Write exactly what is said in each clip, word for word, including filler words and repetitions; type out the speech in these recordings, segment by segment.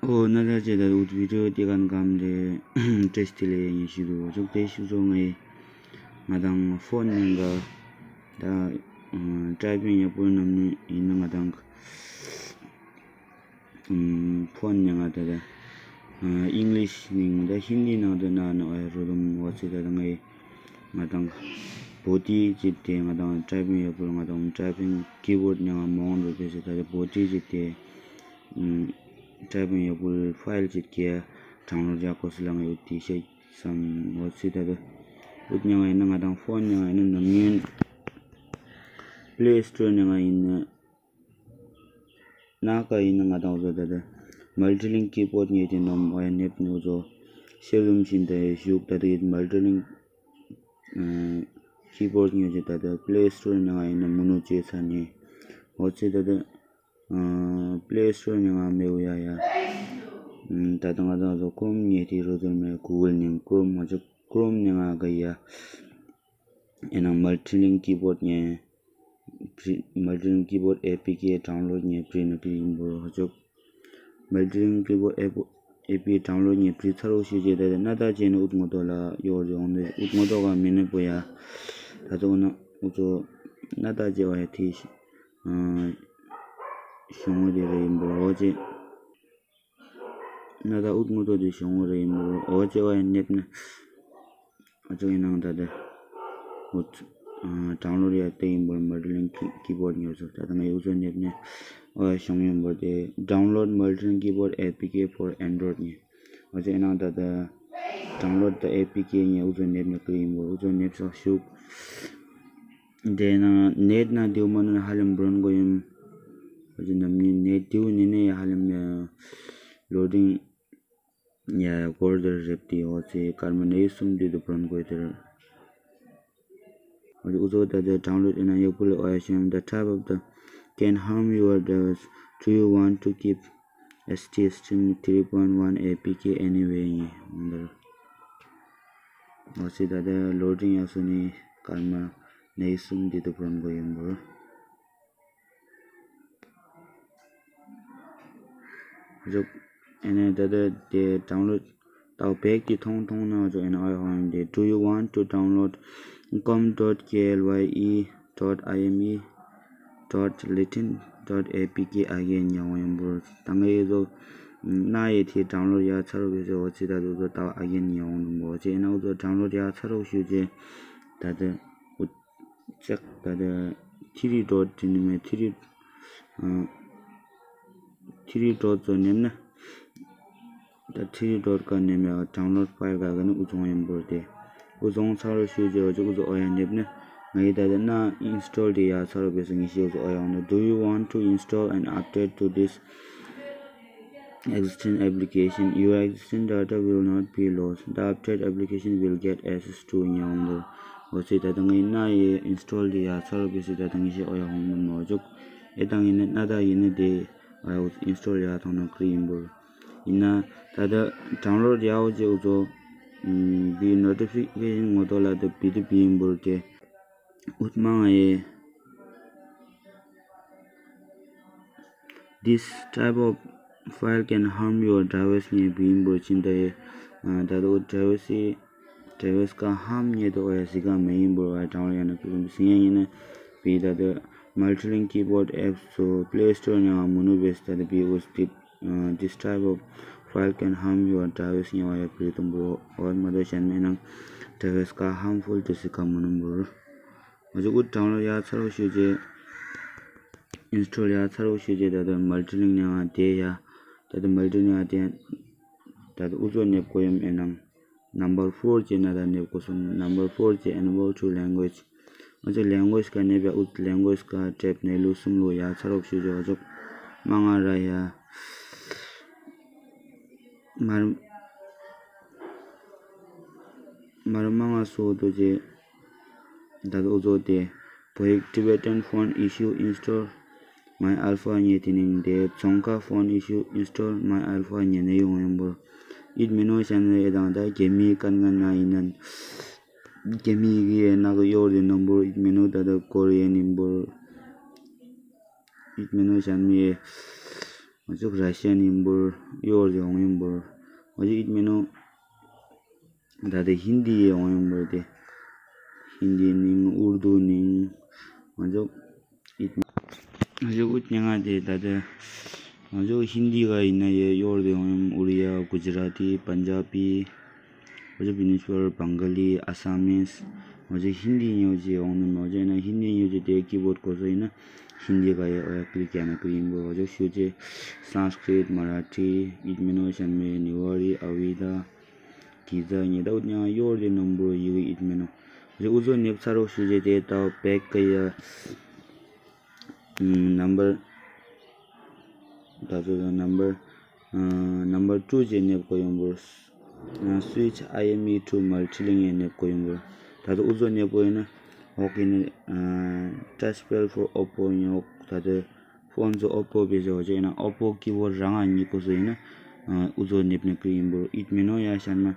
ཨོ་ན་ད་ཅེ་ད་འུ་བི་ཌི་ཡོ་དེ་གན་གམ་རེ་བཀྲ་ཤིས་བདེ་ལེགས་ཡིན་ཞུ་དུ་ཅོག་དེ་ཞུ་ཚོ་ངའི་ང་དང་ཕོན་ནང་ག་ད་ཊའི་པིང་ཡག་པོ་ནམ་ནི་ཡིན་ན་ང་དང་ཕོན་ནང་ང་ད་ད་ཨིང་ལིཤ་ནིང་ད་ཧིན་དི་ནང་དུ་ན་ནོ་ཨེ་རུ་དུམ་འོ་ཚེ་ད་ད་ངའི་ང་དང་བོ་ཏི་ཅི་དེ་ང་དང་ཊའི་པིང་ཡག་པོ་ང་དང་ཊའི་པིང་ཀི་བོར་ཌ་ནང་ང་མོང་རུ་དེ་ཚེ་ད་ད་བོ་ཏི་ཅི་དེ། ཊའི་པིང་ཡག་པོ་ཕའིལ་ཅིག་གི་ཌའུན་ལོཌ་ཡག་གོ་སི་ལ་ངའི་འུ་ཏི་ཤེས་སམ་འོ་ཚི་ད་དུ་འུ་ཏི་ཉང་ཡིན་ན་ང་དང་ཕོན་ཉང་ཡིན་ན་ནམ་ངན་པི་ལེ་སི་ཊོར་ཉང་ཡིན་ན་ན་ག་ཡིན་ན་ང་དང་འུ་ཚོ་ད་དུ་མལ་ཊི་ལིང་ཀི་བོར་ཌ་ངེས་ཏེ་ནོམ་འོ་ཡ་ནེབ་ནི་འུ་ཚོ་ཤེས་རུམ་བཞིན་དུ་བཞུགས་ད་དུ་ཡིན་མལ་ཊི་ལིང་ཀི་བོར་ཌ་ངེས་ཏེ་ད་དུ་པི་ལེ་སི་ཊོར་ཉང་ཡིན་ན་མུ་ནུ་ཅེ་ཚ་ནི་འོ་ཚི་ད་དུ། པི་ལེ་སི་ཊོར་ནས་ང་མེད་འོ་ཡ་ཡ། ད་ལྟ་ང་ཚོ་ཀོ་རོམ་ཉེ་ཐི་རོ་ཟོར་མེད་གུ་གལ་ནས་ཀོ་རོམ་མ་ཆོག་ཀོ་རོམ་ནས་ང་ག་ཡ། ཨེ་ན་མལ་ཊི་ལིང་ཀི་བོར་ཌ་ནས་པི་རི་མལ་ཊི་ལིང་ཀི་བོར་ཌ་ཨེ་པི་ཀེ་ཌའུན་ལོཌ་ནས་པི་རི་ནི་པི་ཡིན་པོ་ཧ་ཆོག་མལ་ཊི་ལིང་ཀི་བོར་ཌ་ཨེ་པི་ཨེ་པི་ཌའུན་ལོཌ་ནས་པི་རི་ཚ་རོགས་ཞུ་རྗེས་ད་ལྟ་ན་ད་ཅེ་ནི་ཨུད་ངོ་ཏོ་ལ་ཡོར་ཡོང་ནས་ཨུད་ངོ་ཏོ་ག་མི་ནི་པོ་ཡ། ད་ཚོ་ན་ཨུ་ཚོ་ན་ད་ཅེ་བ་ཡ་ཐི་ཤི། ཤོང་བ་དེ་རེ་ཡིན་པོ་འོ་ཅེ། ན་ད་ཨུད་ངོ་ཏོ་དེ་ཤོང་བ་རེ་ཡིན་པོ་འོ་ཅེ་བ་ཡ་ནེབ་ན། ཨ་ཅོ་ཡིན་ནང་ད་དེ། ཨུད། ཌའུན་ལོཌ་ཡ་དེ་ཡིན་པོ་མལ་ཊི་ལིང་ཀི་བོར་ཌ་ཉོ་ཚོ་ད་ད་ངའི་ཨུ་ཚོ་ནེབ་ན། འོ་ཡ་ཤོང་ཡིན་པོ་དེ་ཌའུན་ལོཌ་མལ་ཊི་ལིང་ཀི་བོར་ཌ་ཨེ་པི་ཀེ་ཕོར་ཨེན་ཌོ་རོ་ཌ་ཉེ། འོ་ཅེ་ཡིན་ནང་ད་དེ། ཌའུན་ལོཌ་ད་ཨེ་པི་ཀེ་ཉེ་ཨུ་ཚོ་ནེབ་ན་ཀི་ཡིན་པོ་ཨུ་ཚོ་ནེབ་ཚོ་ཤུགས། དེ་ན་ནེཊ་ན་དེའུ་མ་ནི་ཧ་ལམ་བྲོན་གོ་ཡིན། འོ་ཅེ་ནམ་ནི་ནེཊ་དེའུ་ནི་ནི་ཧ་ལམ་ལོ་ཌིང་ཡ་ཡ་གོར་དེར་རེབ་དེ་འོ་ཚེ་ཀར་མ་ནེ་གསུམ་དེ་དུ་བྲོན་གོ་དེར། འོ་ཅེ་ཨུ་ཚོ་ད་དེ་ཌའུན་ལོཌ་ཨེ་ན་ཡག་པོ་ལེ་འོ་ཡ་ཤེམ། The type of the can harm your device. Do you want to keep S T stream three point one A P K anyway? ཡིན་འདིར། འོ་ཚེ་ད་དེ་ལོ་ཌིང་ཡ་སོ་ནི་ཀར་མ་ནེ་གསུམ་དེ་དུ་བྲོན་གོ་ཡིན་པོ། རུག་ཨེ་ནས་ད་ལྟ་དེ་ཌའུན་ལོཌ་ཏའོ་བེག་གི་ཐོང་ཐོང་ན་ཅོ་ཨེ་ན་ཨོ་ཧོང་དེ། Do you want to download com dot K L Y E dot I M E dot latin dot A P K again ཡོང་ཡོང་པོ་ད་ངའི་ཡོད་ན་ཡེ་དེ་ཌའུན་ལོཌ་ཡ་ཚ་རུག་གི་ཟེར་འོ་ཚེ་ད་དུ་ཚོ་ཏའོ་ཨ་གེན་ཡོང་ནོ་འོ་ཅེ་ཨེ་ན་འོ་ཚོ་ཌའུན་ལོཌ་ཡ་ཚ་རུག་ཞུ་ཅེ་ད་དེ། ཅེག་ད་དེ་ཐི་རི་ཌོཊ་དེ་ནི་མེད་ཐི་རི་ཨ་ཐི་རི་ཌོཊ་ཚོ་ནེམ་ན། ད་ཐི་རི་ཌོཊ་ཀ་ནེམ་ཡ་ཌའུན་ལོཌ་ཕའིལ་ག་ག་ནི་ཨུ་ཚོང་ཡིན་པོར་དེ། ཨུ་ཚོང་ཚ་རོ་ཤུ་ཅེ་རོ་ཅེ་ཨུ་ཚོ་ཨོ་ཡ་ནེབ་ན། ང་ཡི་ད་དེ་ན་ཨིན་སི་ཊོལ་དེ་ཡ་ཚ་རོ་བེ་སི་ངི་ཤེ་ཨུ་ཚོ་ཨོ་ཡ་འོང་ན། Do you want to install an update to this existing application? Your existing data will not be lost. The update application will get access to ཡང་འདུག་འོ་ཚེ་ད་ད་ངའི་ན་ཡི་ཨིན་སི་ཊོལ་དེ་ཡ་ཚ་རུག་གི་སི་ད་ད་ངའི་ཤེས་ཨོ་ཡ་ཧོང་མོ་མོ་ཅུག་ཨེ་ད་ངའི་ན་ན་ད་ཡིན་ནི་དེ་ཨོ་ཡ་ཨིན་སི་ཊོལ་ཡ་ཐོང་ན་ཀི་ཡིན་པོ་ཡིན་ན་ད་ད་ཌའུན་ལོཌ་ཡ་འོ་ཅེ་ཨུ་ཚོ་བི་ནོ་ཊི་ཕི་ཀེ་ཤན་ངོ་ཏོ་ལ་ད་བི་དུ་བི་ཡིན་པོ་དེ་ཨུད་མང་ཨེ། This type of file can harm your device ཉེ་བིན་པོ་ཅིན་ཏེ། ད་དུ་device ཌི་བའི་སི་ཀ་ཧམ་ཉེ་དུ་ཨོ་ཡ་སི་ཀ་མེ་ཡིན་པོ་ཨ་ཌའུན་ལོཌ་ཡ་ན་ཀི་རུམ་སི་ཡ་ཡིན་ན་བི་ད་དུ་Multiling Keyboard apps ཚོ་Play Store ནང་མུ་ནུ་བེས་ད་དུ་བི་ཨོ་སི་ཏིབ། This type of file can harm your device ཉེ་བ་ཡ་བི་དུམ་པོ་ཨོ་མ་དོ་ཤན་མེ་ནང་ཌི་བའི་སི་ཀ་ཧམ་ཕུལ་དུ་སི་ཀ་མུ་ནུ་པོ། ང་ཚོ་ཨུད་ཌའུན་ལོཌ་ཡ་ཚ་རོགས་ཞུ་རྗེས། ཨིན་སི་ཊོལ་ཡ་ཚ་རོགས་ཞུ་རྗེས་ད་ལྟ་མལ་ཊི་ལིང་ནས་ང་དེ་ཡ། ད་ལྟ་མལ་ཊི་ལིང་ང་དེ་ཡ། ད་ལྟ་ཨུ་ཚོ་ནེབ་གོ་ཡོམ་ཨེ་ནང་། ནམ་བར་ཕོར་ཅེ་ན་ད་ནེབ་གོ་སོང་། ནམ་བར་ཕོར་ཅེ་ཨེན་ཝོ་ཊུ་ལེང་གུ་ཨེཇ། ང་ཚོ་ལེང་གུ་ཨེཇ་ག་ནེབ་ཡ་ཨུད་ལེང་གུ་ཨེཇ་ག་ཊེབ་ནས་ལུ་གསུམ་ལུ་ཡ་ཚ་རོགས་ཞུ་རྗེས་ཨོ་ཅོག་མ་ང་ར་ཡ། མར་མར་མང་ང་སོ་དོ་ཅེ། ད་དོ་ཚོ་དེ། བོད་Tibetan font issue install my alpha ཉེ་དེ་ནིང་དེ། ཙོང་ཁ་font issue install my alpha ཉེ་ནས་ཡོང་ཡོང་པོ། ཨིད་མི་ནོ་ཤན་རེ་དང་ད་རྒྱ་མིའི་ཀན་ང་ན་ཡིན་ནན། རྒྱ་མིའི་གི་ན་གི་ཡོར་དེ་ནམ་པོ་ཨིད་མི་ནོ་ད་ད་ཀོ་རི་ཡན་ཡིན་པོ། ཨིད་མི་ནོ་ཤན་མི། ང་ཚོ་ར་ཤན་ཡིན་པོར་གཡོར་དེ་འོང་ཡིན་པོར་ང་ཚོ་ཨིད་མེ་ནོ། ད་ལྟ་ཧིན་དི་ཡི་འོང་ཡིན་པོར་དེ་ཧིན་དི་ནིང་ཨུར་དུ་ནིང་ང་ཚོ་ཨིད་ང་ཚོ་ཨུད་ཉ་ང་དེ་ད་ལྟ་ང་ཚོ་ཧིན་དི་ག་ཡིན་ན་ཡོད་གཡོར་དེ་འོང་ཡིན། ཨུ་རི་ཡ། གུ་ཇི་ར་ཏི། པན་ཇ་པི། ང་ཚོ་བི་ནི་ཤུ་ཨར། བང་ག་ལི། ཨ་ས་མིས། ང་ཚོ་ཧིན་དི་ཉོ་ཅེས་འོང་ནི་མོ་ཅེ་ན་ཧིན་དི་ཉོ་ཅེས་དེ་ཀི་བོར་ཌ་གོ་སོ་ཡིན་ན་ཧིན་དི་ག་ཡོད་ཨོ་ཡ་ཀི་ལིག་ཡ་ན་ཀི་ཡིན་པོ། ང་ཚོ་ཤུ་ཅེ་སཾ་སྐྲིད། མ་ར་ཊི། ཨིད་མེ་ནོ་ཤན་མེ། ནི་ཝ་རི། ཨ་བི་ད། གི་ཛ་ཉེ་ད་ཨུད་ཉ་ཡོར་དེ་ནོམ་བུ་ཡི་གི་ཨིད་མེ་ནོ། རེ་ཨུ་ཛོ་ནེབ་ཚ་རོགས་ཞུ་རེ་དེ་ད་བེག་གི་ཡ་ནམ་བར་ད་ཚོ་ནམ་བར་ནམ་བར་ཊུ་ཅེ་ནེབ་གོ་ཡོང་བུ། Switch IME to Multilink ཡ་ནེབ་གོ་ཡོང་བུ། ད་ཚོ་ཨུ་ཛོ་ནེབ་གོ་ཡིན་ན་ཨོ་ཀེ་ནི་touch pad for Oppo ཡོང་ད་ཚོ། ཕོན་ཚོ་ཨོ་པོ་བེ་ཟེར་བ་ཅིག་ཡིན་ན་ཨོ་པོ་ཀི་བོར་རང་ང་གཉིས་གོ་སོ་ཡིན་ན་ཨུ་ཚོ་ནེབ་ན་ཀི་ཡིན་པོར། ཨིད་མེ་ནོ་ཡ་ཤར་མ་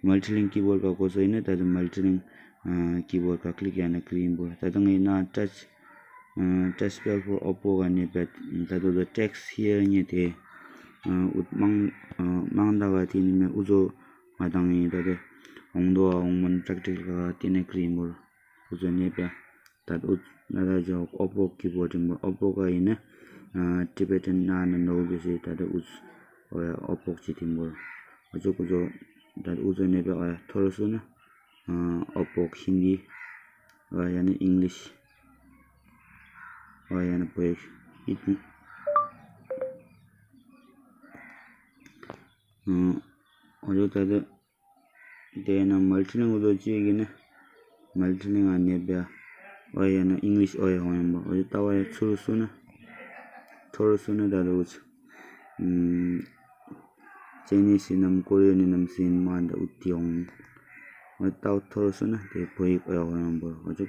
མལ་ཊི་ལིང་ཀི་བོར་ག་གོ་སོ་ཡིན་ན་ད་དུ་མལ་ཊི་ལིང་ཀི་བོར་ག་ཀི་ལིག་ཡ་ན་ཀི་ཡིན་པོར། ད་དུ་ངའི་ན་touch touch pad for Oppo ག་ནེབ་པ། ད་དུ་the text here ཉེ་དེ་ཨུ་མང་མང་ད་ག་དེ་ནི་མེ་ཨུ་ཚོ་ང་དང་ཡིན་ད་དུ་འོང་དོ་འོང་མོན་practical ག་དེ་ནི་ཀི་ཡིན་པོར། ཨུ་ཚོ་ནེ་པ། ད་ཨུ་ན་ད་ཇོ་ཨོ་པོ་ཀི་བོར་ཌ་ཡིན་པོ། ཨོ་པོ་ག་ཡིན་ན་ཊི་བེ་ཊན་ན་ན་ནོ་བི་སི་ད་ད་ཨུ་ཨོ་ཡ་ཨོ་པོ་ཅི་ཐིམ་བོར། ཨུ་ཚོ་ཀུ་ཚོ་ད་ཨུ་ཚོ་ནེ་པ་ཨོ་ཡ་ཐོར་སུ་ན་ཨོ་པོ་ཧིན་དི་ཨོ་ཡ་ན་ཨིང་ལིཤ་ཨོ་ཡ་ན་བོད་ཡིག་ཨིད་ཨོ་ཡ་ད་ད། དེ་ན་མལ་ཊི་ལིང་ཨུ་ཚོ་ཅིག་གི་ན་མལ་ཊི་ལིང་ཨ་ནེ་པ་ཨོ་ཡ་ན་ཨིང་ལིཤ་ཨོ་ཡ་ཧོང་ཡང་པ་ཨོ་ཡ་ད་ཨོ་ཡ་ཚུར་སུ་ན་ཐོར་སུ་ན་ད་ལོ་ཨུ་ཚོ་ཅེ་ནི་སི་ནམ་ཀོ་རི་ཡ་ནི་ནམ་སིན་མ་ད་ཨུ་ཏི་ཧོང་ཨོ་ད་ཐོར་སུ་ན་དེ་བོད་ཡིག་ཨོ་ཡ་ཧོང་ཡང་པ་ཨོ་ཚོ།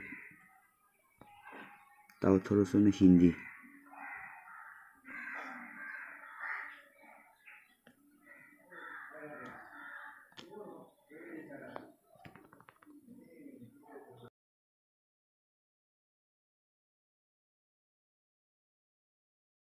ད་ཐོར་སོ་ནི་ཧིན་དི།